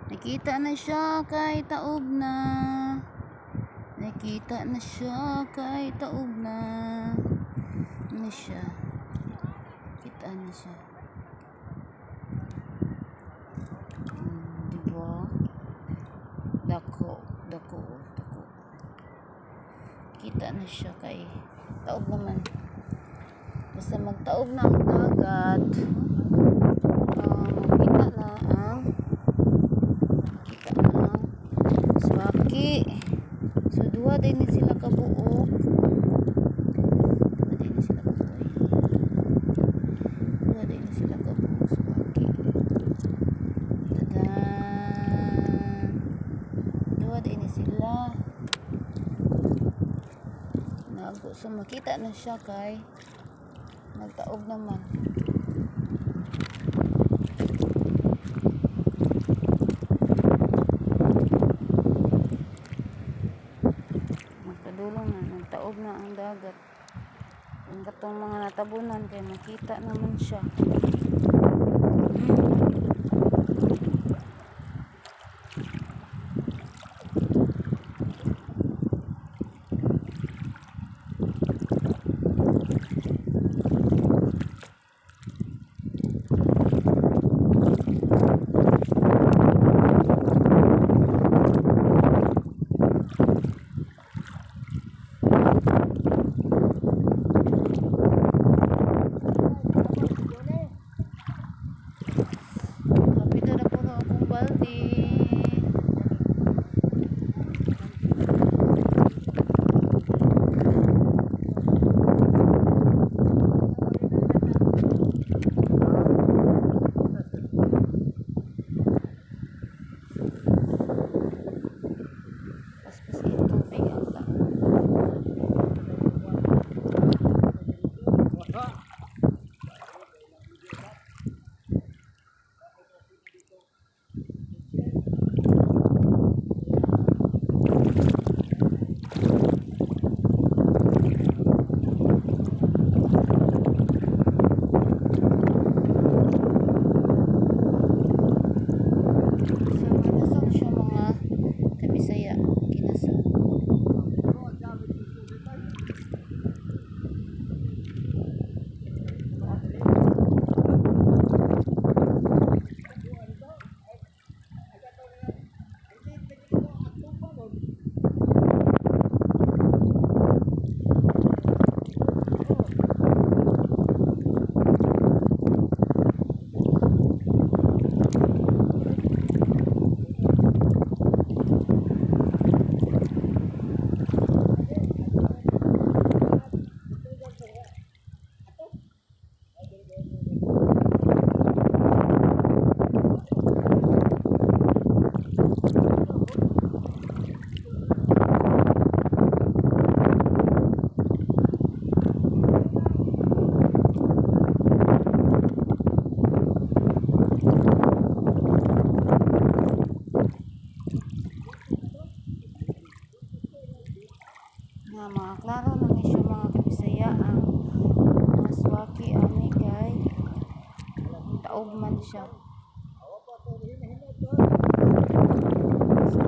Nakita na siya kay taob na. Nakita na siya kay taob na. Ano siya? Kita na siya. Diba? Dako, dako, dako. Kita na siya kay taob naman. Basta magtaob na ang dagat, makita na ang swaki. So duha din ni sila kabuok. Duha din ni sila kabuok. Duha din ni sila kabuok swaki. Tadan! Duha din ni sila. Nago. So makita na siya kay nagtaob naman. Magpadulong na, nagtaob na ang dagat. Ang katong mga natabunan kay makita naman siya. Kapito na puno akong balde. Paspas yung tubig ang tao. So, kinasaw siya, mga kabisaya. Kinasaw. Nga mga klaro na ni siya, mga kabisaya, ang mga swaki ani kay taob man siya. So,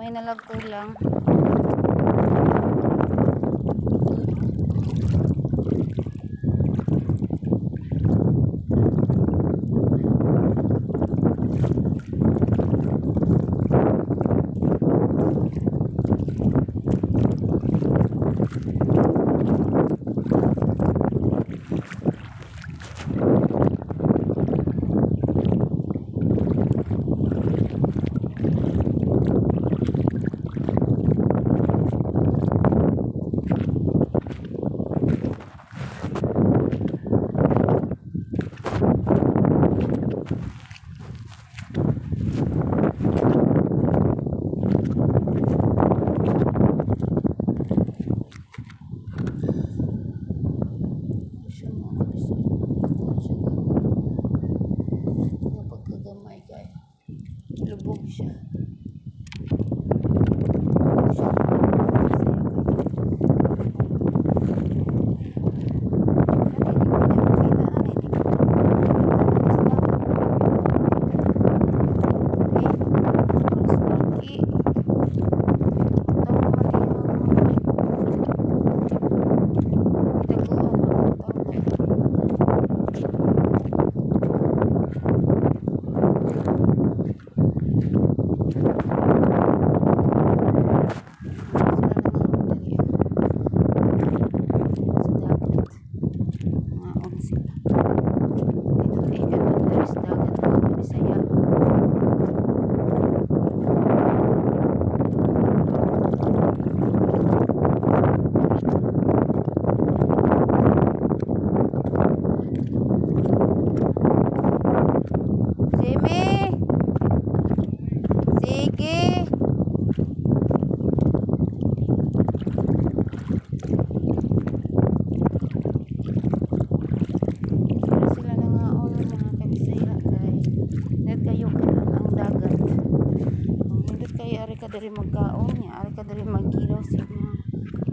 Gamay na lang kulang. Siya, mga kabisaya. Wala siya gamay. Nga pagkagamay kay lubog siya. Siya, mga kabisaya, kay Ano, hindi ko niya makita. Ano, hindi ko makita na isda. Dali, mga swaki. Tawo naman yung taguan mga tao na. Sila nangaon dali sa dagat. Nangaon sila. Dito kay kanan diri sa dagat, mga kabisaya. Jimmy! Sige! Pero sila nangaon, mga kabisaya, kay net kayo kanan ang dagat. Ang nindot kayo, ari ka diri magkaon niya, ari ka diri magkilaw sa mga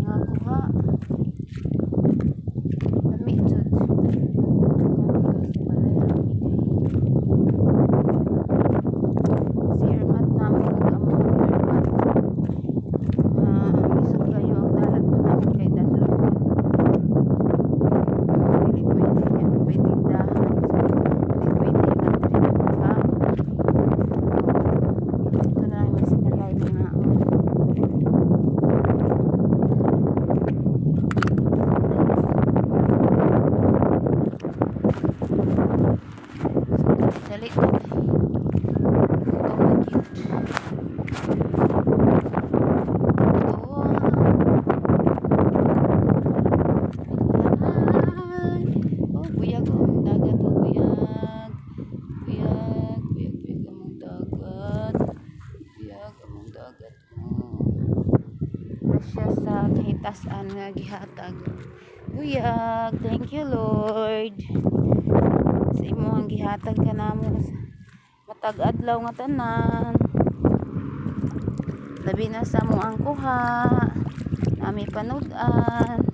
nga kuha. Lami jud. Kami kasi balay ra mi kay si Irmat namin nag-amo Irmat. Ah, lisod kayo ang dalan pa namin kay danlog man. Dili pwede niya, may tindahan. So, dili pwede na diri na magkaon. So, ito na lang may sa balay mga So, dali na kay gutom na gyud. Ito. Ay, oh, buyag ang dagat, oh, buyag. Buyag, buyag, buyag among dagat. Buyag among dagat. Oh. Siya sa kahitasan nga gihatag. Buyag, thank you, Lord. Sa imong gihatag ka namo sa matag adlaw nga tanan. Labi na sa among kuha. Nami panud-an.